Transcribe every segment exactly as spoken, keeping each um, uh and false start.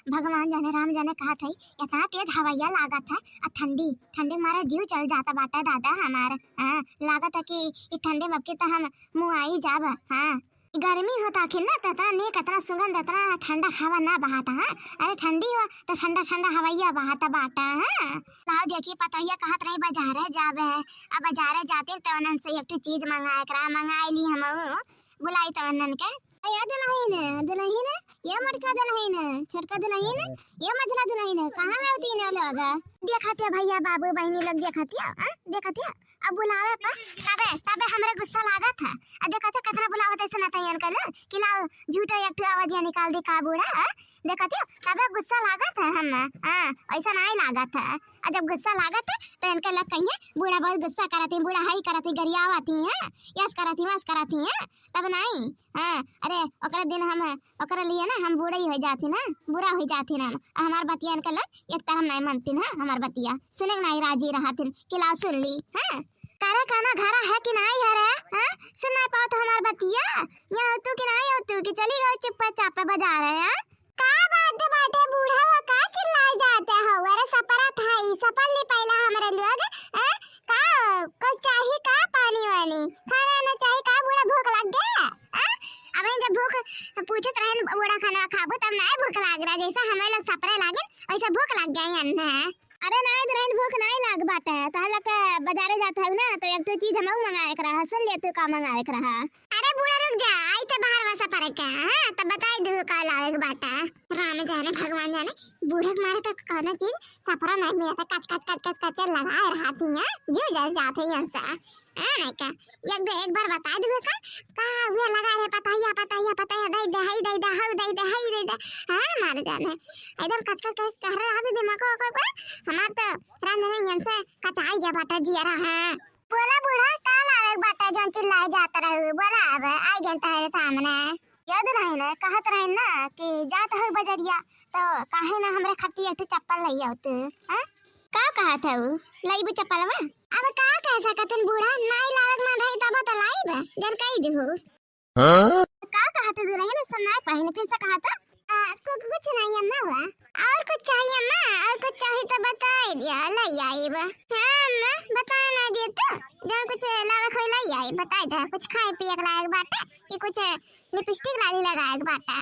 भगवान जाने, राम जाने, कहत है, इतना तेज हवैया लागत है, आ ठंडी, ठंडी मारे जीव चल जाता बाटे दादा हमार। हाँ, लागत है कि ई ठंडी में अब की तो हम मुआई जाब। हाँ, गर्मी होता आखिर ना, तो इतना नीक, इतना सुगंध, इतना ठंडा हवा ना बहाता। हाँ, अरे ठंडी हो तो ठंडा ठंडा हवैया बहाता बाटा। हाँ, लाओ देखी, पतोहिया कहत रही बाजारे जाबे, अब बाजारे जाती तो उन्हन से एक ठो चीज मंगाए करा, मंगाए ली हम, बुलाई तो उन्हन के। ए दुलहिन, दुलहिन, ए मोटका दुलहिन, छोटका दुलहिन, ए मझला दुलहिन, कहाँ है तीनों लोग? देखतिया भैया, बाबू, बहिनी लोग देखतिया, हाँ? देखतिया। अब बुलावे पर तबे, तबे हमरे गुस्सा लागत है। आ देखतिया कितना बुलावत है, सुनत है इनके लोग कि लाओ झूठो एक ठो आवाजिया निकाल दी का बूढ़ा, हाँ? देखतिया तबे गुस्सा लागत है हम, हाँ? ऐसा नहीं लागत है। आ जब गुस्सा लागत है तो इनके लोग कहिए बूढ़ा बहुत गुस्सा करत है, बूढ़ा हाई करत है, गरियावत है, हाँ? यस करत है, वस करत है, हाँ? तब नहीं, हाँ? अरे ओकरे दिन हम ओकरे लिए ना हम बूढ़ा ही हो जाती ना, बुरा हो जाती ना। आ हमार बतिया इनके लोग एक तरह नहीं मानती ना, हमार बतिया सुने के नहीं राजी रहती कि लाओ सुन ली। हाँ, करे काना घरा है कि नहीं है रे? हाँ, सुन नहीं पाओ तो हमार बतिया, यहाँ हो तू कि नहीं हो तू कि चली गई चुप्पे चापे बाजारे, हाँ? का बात बाटे बूढ़ा, वो का चिल्लाए जाते हो? अरे सपरा था ई, सपल ली पहला हमरे लोग, हाँ? का कुछ चाही का, पानी वानी, खाना ना चाही का बूढ़ा, भूख लग गया? हाँ? अब जब भूख पूछत रहन बूढ़ा खाना खाबो तब ना भूख लाग रहा, जैसा हमें लोग सपरे लागे वैसा भूख लग गया है। अरे नाई दुलहिन, भूख नाई लाग बाटे, तहला के बाजारे जात हऊ ना तो एक ठो चीज हमहू मंगावे के रहा, सुन ले तू का मंगावे के रहा। अरे बूढ़ा रुक जा, आई तो बाहर में सपरे के, हाँ, तब बताई दू का लावे के बाटे। राम जाने भगवान जाने, बूढ़ा के मारे तो कौनो चीज सपरा नहीं मिलता, कच कच कच कच कच लगाए रहती है, जीव जल जात है इनसे। हाँ, नहीं का, एक बे-, एक बार बता दू का, का हुआ लगा रे, पतैया, पतैया, पतैया, दे दे, हई दे दे, हऊ दे दे, हई दे दे। हाँ, मार जाने। एकदम कच कच कच कह रहा है, दिमाग को, को, को, हमार तो राम जाने इनसे कचाई गया बाटा जिया रहा है। बोला बूढ़ा, का लावे बाटा जौन चिल्लाए जात रहे, बोला अब, आई गए तहरे सामने। याद रहे ना, कहत रहे ना कि जात हो बजरिया, तो काहे ना हमरे खातिर एक ठो चप्पल लई आओ तू, हाँ? का कहत हऊ? लईबू चप्पलवा? अब का कह सकत हन बूढ़ा, नाई लावे के मन रही तब तो लाइब, जन कही दिहू। हाँ? का कहत हऊ दुलहिन, सुनाई पहिन फिर से कहत? आ, कु-, कुछ नहीं अम्मा हुआ। और कुछ चाहिए अम्मा? और कुछ चाहिए तो बताई दिया, लई आइब। हाँ अम्मा, बताए ना जे तू, जौन कुछ लावे खोई लई आई, बताई दे, कुछ खाए पिए के लायक बाटे कि कुछ लिपस्टिक लाली लगाए के बाटा।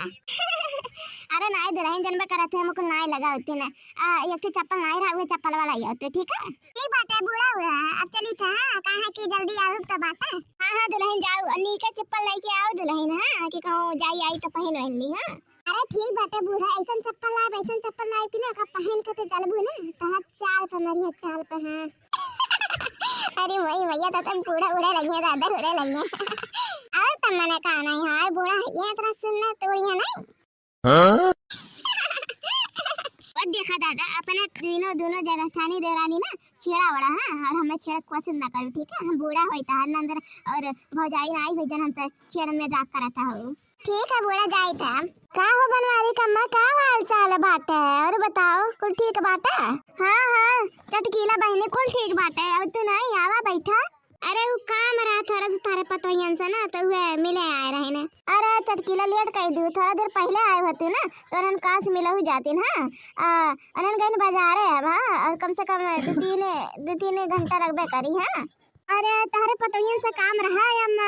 अरे नाई दुलहिन, जनबे करत है, हम कुल नाई लगावती ना। आ, एक ठो चप्पल नाई रहा, उहे चप्पल वाला ही होते, ठीक है? ठीक बाटे बूढ़ा हुआ, अब चली था, हाँ, काहे कि जल्दी आवे तो बाटा। हाँ, हाँ, दुलहिन जाओ, और नीके चप्पल लेके आओ दुलहिन, हाँ, कि कहूँ जाई आई तो पहिन वहिन ली, हाँ। अरे ठीक बाटे बूढ़ा, ऐसन चप्पल लाए, ऐसन चप्पल लाए कि ना, का पहिन के तो चलबू ना, तो हाथ चाल पे मरी, चाल पे, हाँ। अरे वही भैया, तो तुम बूढ़ा उड़े लगे, दादा उड़े लगे। और तब मने का नहीं, यार बूढ़ा है, ये इतना सुनना तोड़िया नहीं। हाँ? और देखा दादा, अपने तीनों, दोनों जेठानी देवरानी ना छेड़ा ओड़ा, हाँ, और हमें छेड़ा कोशिश ना करो, ठीक है? हम बूढ़ा होई था, हर नंदर और भौजाई ना आई हुई जन हमसे छेड़ में जाक करता हो। ठीक है बूढ़ा, जाई था। का हो बनवारी कम्मा, का हाल चाल बाटे? और बताओ, कुल ठीक बाटे? हाँ, हाँ, चटकीला बहिनी, कुल ठीक बाटे। अब तू नहीं आवा, बैठा। अरे उ काम रहा थोड़ा सा थारे पतोहियन से ना, तो उहे मिले आए रहे ने। अरे चटकीला लेट कर दू, थोड़ा देर पहले आए होती ना, तो उन्हन काश मिलहु जाती ना। आ, उन्हन गइन बाजारे अब, हाँ, और कम से कम दो तीन, दो तीन घंटा लगबे करी, हाँ। अरे तहरे पतोहियन से काम रहा है अम्मा,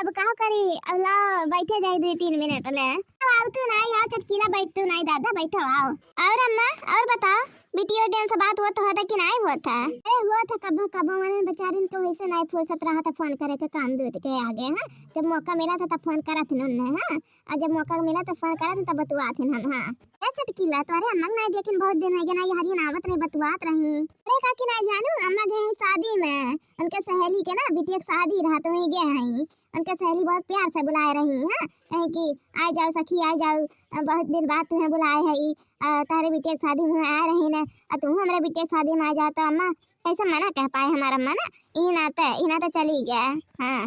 अब का करी, अब लाओ बैठे जाई दो तीन मिनट ले। आओ तू नहीं, आओ चटकीला बैठ तू नहीं दादा, बैठो आओ। और अम्मा, और बताओ, बिटियो डेन से बात होत होता कि नाई होत है? अरे होत है कबो कबो, मने बेचारिन के वैसे नाई फुर्सत रहा था फोन करे के काम दूध के आगे, हाँ। जब मौका मिला था तब फोन करत न उन्हें, हाँ। और जब मौका मिला तो फोन करत तब बतुआत हैं हम, हाँ। ए चटकीला, तोरे अम्मा के नाई देखिन बहुत दिन हो गया, ना ये हरियन आवत नहीं बतुआत रही। अरे काकी नाई जानू, अम्मा गए हैं शादी में, उनके सहेली के ना बिटिया के शादी रहा तो वहीं गए हैं। उनके सहेली बहुत प्यार से बुलाए रही, हाँ। कहे कि आ जाओ सखी, आ जाओ, बहुत दिन बाद तुम्हें बुलाए है, आ, तोहरे बिटिया के शादी में आए रही ना, आ तुम हमरे बिटिया के शादी में आ जाओ तो अम्मा कैसे मना कह पाए हमारा अम्मा ना, ई नाते, ई नाते चली गया। हाँ,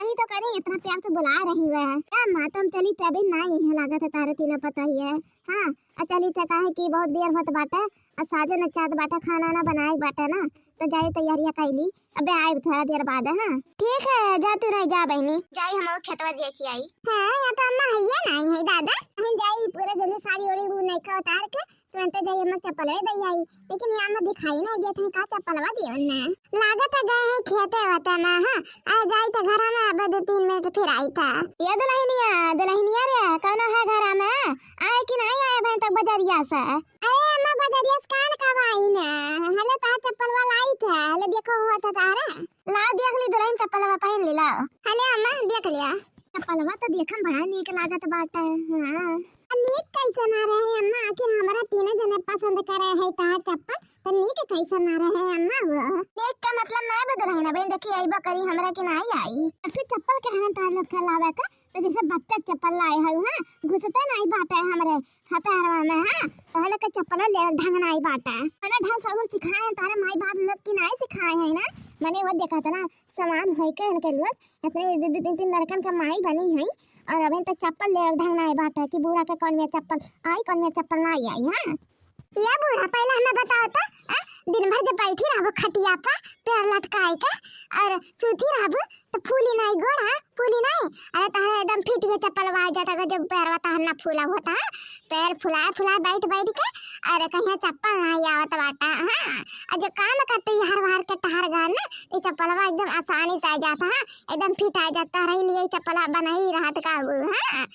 यही तो करी, इतना प्यार से बुला रही है। क्या अम्मा, तुम चली तभी ना यही लागत है, तारे तीनों पता ही है। हाँ, आ चली थे, काहे कि बहुत देर होत बाटे, आ साजो नचात बाटे, खाना ना बनाए बाटे ना, तो जाए तैयारियां कैली। अबे आइब थोड़ा देर बाद, हाँ। ठीक है, जा तू रह जा बहिनी। जाई हम खेतवा देखी आई। हाँ, यहाँ तो अम्मा है ये नहीं है दादा। हम जाई पूरा जल्दी साड़ी ओड़ी उ नइका उतार के तुरंते जाई अम्मा चप्पलवे दे आई, लेकिन ये अम्मा दिखाई नहीं देत है, का चप्पलवा दियो ना। लागत है गए हैं खेते वेते में, हाँ, आ जाई तो घर में अब दो तीन मिनट फिर आई था। ये दुल्हनिया, दुल्हनिया रे, कौनो है घर में? आए कि नहीं आए अबहीं तक बजरिया से? अरे अम्मा, बजरिया से कान कब आई ना? हले तो चप्पलवा लाई था, हले देखो हुआ था तारा। लाओ देख ली दुल्हन, चप्पलवा पहन ली, लाओ। हले अम्मा, देख लिया। चप्पलवा तो देखम बड़ा नीक लागत बाटे। हाँ। नीक कैसे ना रहे अम्मा, आखिर हमरा तीनों जने पसंद करे है तहार चप्पल, तो नीक कैसे ना रहे अम्मा वो? नीक का मतलब ना बदल है ना बहन, देखी आईबा करी हमरा के ना आई। अब फिर चप्पल के हमें तहार लोग के लावे का, तो जैसे बच्चा चप्पल लाए है, हाँ, घुसते नहीं बाटे हमरे, हाँ, पैरवा में, हाँ, तहार लोग के चप्पल ले ढंग नहीं बाटे। मैंने ढंग सहूर सिखाए हैं, तारे माई बाप लोग की नहीं सिखाए हैं ना, मैंने वो देखा था ना, समान है के इनके लोग, इतने दो, दो, तीन, तीन लड़कन का माई बनी है, और अबे तक चप्पल ले ढंग नाई बाटे कि बूढ़ा के कौन में चप्पल आई, कौन में चप्पल नाई आई, हाँ? ये बूढ़ा, पहले हमें बताओ तो, आ? दिन भर जब बैठी रहबो खटिया पर पैर लटकाए के और सूती रहबो, तो फूली नाई गोड़, हाँ? फूली नाई? अरे तहरे एकदम फिट के चप्पल आ जाता, अगर जब पैरवा तहर ना फूला होता, हाँ? पैर फुलाए फुलाए बैठ बैठ के, अरे कहीं चप्पल नाई आवत बाटा, हाँ? और जो काम करते हर बार के तहर घर ना, ये चप्पलवा एकदम आसानी से आ जाता, हाँ? एकदम फिट आ जाता, रही लिए चप्पल बनाई रहत का वो, हाँ?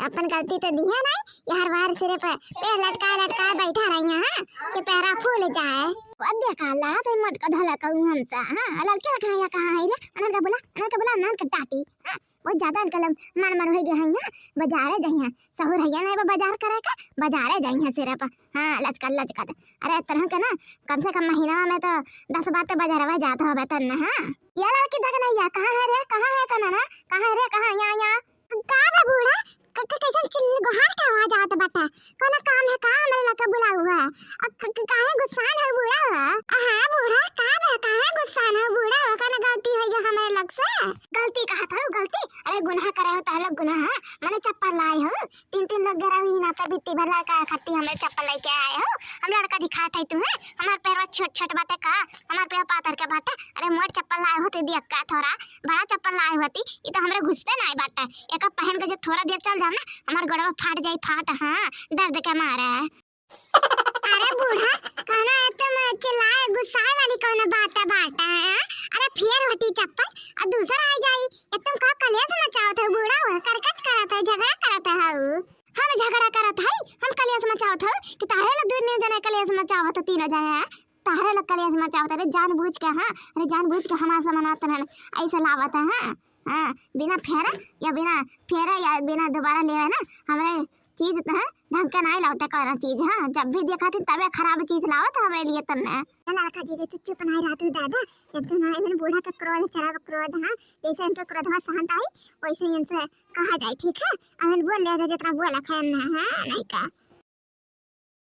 अपन गलती तो दिहे नहीं, ये हर बार सिरे पे पैर लटका लटका बैठा रही, हाँ? कि पैरा फूल जाए। वो देखा ला, तो मटका धला कहूँ हमसे, हाँ? लड़के रखा है, कहाँ है रे? अनन का बोला, अनन का बोला, अनन का डांटी, हाँ? बहुत ज्यादा इनका लम-, मन मन हो गया है, हाँ? बाजारे जाइए, सहूर है नहीं, वो बाजार करे का, बाजारे जाइए सिरे पे, हाँ? लचकत लचकत, अरे तरह के ना, कम से कम महीना में तो दस बार तो बाजारवा जात होबे तन्ने, हाँ? ये लड़की देख नहीं है, कहाँ है रे, कहाँ है कनना, कहाँ है रे, कहाँ, यहाँ, यहाँ। का बा बूढ़ा? क-, क-, कैसन चिल्ल गोहार के आवाज आवत बाटे? कौनो काम है का हमरे लगे बुलाऊ है? अब क-, क-, काहे गुस्सान है बूढ़ा हो? हाँ बूढ़ा, का बा? काहे गुस्सान है बूढ़ा हो? कौनो गलती हो गया हमरे लग से? गलती कहा था गलती? अरे गुनाह करे हो तार लोग गुनाह, हाँ? मैंने चप्पल लाए हो, तीन तीन लोग घेरा हुई ना, तब इतनी भर लड़का खट्टी हमें चप्पल लेके आए हो, हम लड़का दिखात है तुम्हें, हमार पैरवा छोट छोट बाटे का, हमार पैर पातर के बाटे, अरे मोट चप्पल लाए होते दिया का थोड़ा, बड़ा चप्पल लाए होती, ये तो हमरे घुसते नहीं बाटे। एक पहन के जो थोड़ा देर चल जाओ ना, हमार गोड़वा फाट जाई फाट। हाँ, दर्द के मारे। अरे बूढ़ा, कहना है तुम चिल्लाए गुस्साए वाली कौन बात है बाटे, हाँ? अरे फेर होती चप्पल और दूसरा आ जाई। एक तुम का कलेश मचावत हो बूढ़ा, वो करकच करत है, झगड़ा करत है। हम झगड़ा करत है, हम कलेश मचावत हो कि तारे लोग दोनों जने कलेश मचावत हो, तीनों जने, हाँ? तारे लोग कलेश मचावत, अरे जानबूझ के, हाँ, अरे जानबूझ के हमार सामान तनन ऐसे लावत है, हाँ, हाँ, बिना फेरा या बिना फेरा या बिना दोबारा लेवे ना, हमरे चीज तनन ढंग के नहीं लावते कौनो चीज, हाँ, जब भी देखा थी तबे खराब चीज लावत हमरे लिए तन्ने। ए लड़का जी, चुप चुप नहीं रहत हो दादा, जब तो ना इन्हें बूढ़ा के क्रोध चढ़ा, क्रोध, हाँ, जैसे इनके क्रोधवा शांत आई, वैसे ही इनसे कहा जाए, ठीक है? अब बोल ले जितना बोला खाए ना, हाँ, नहीं का।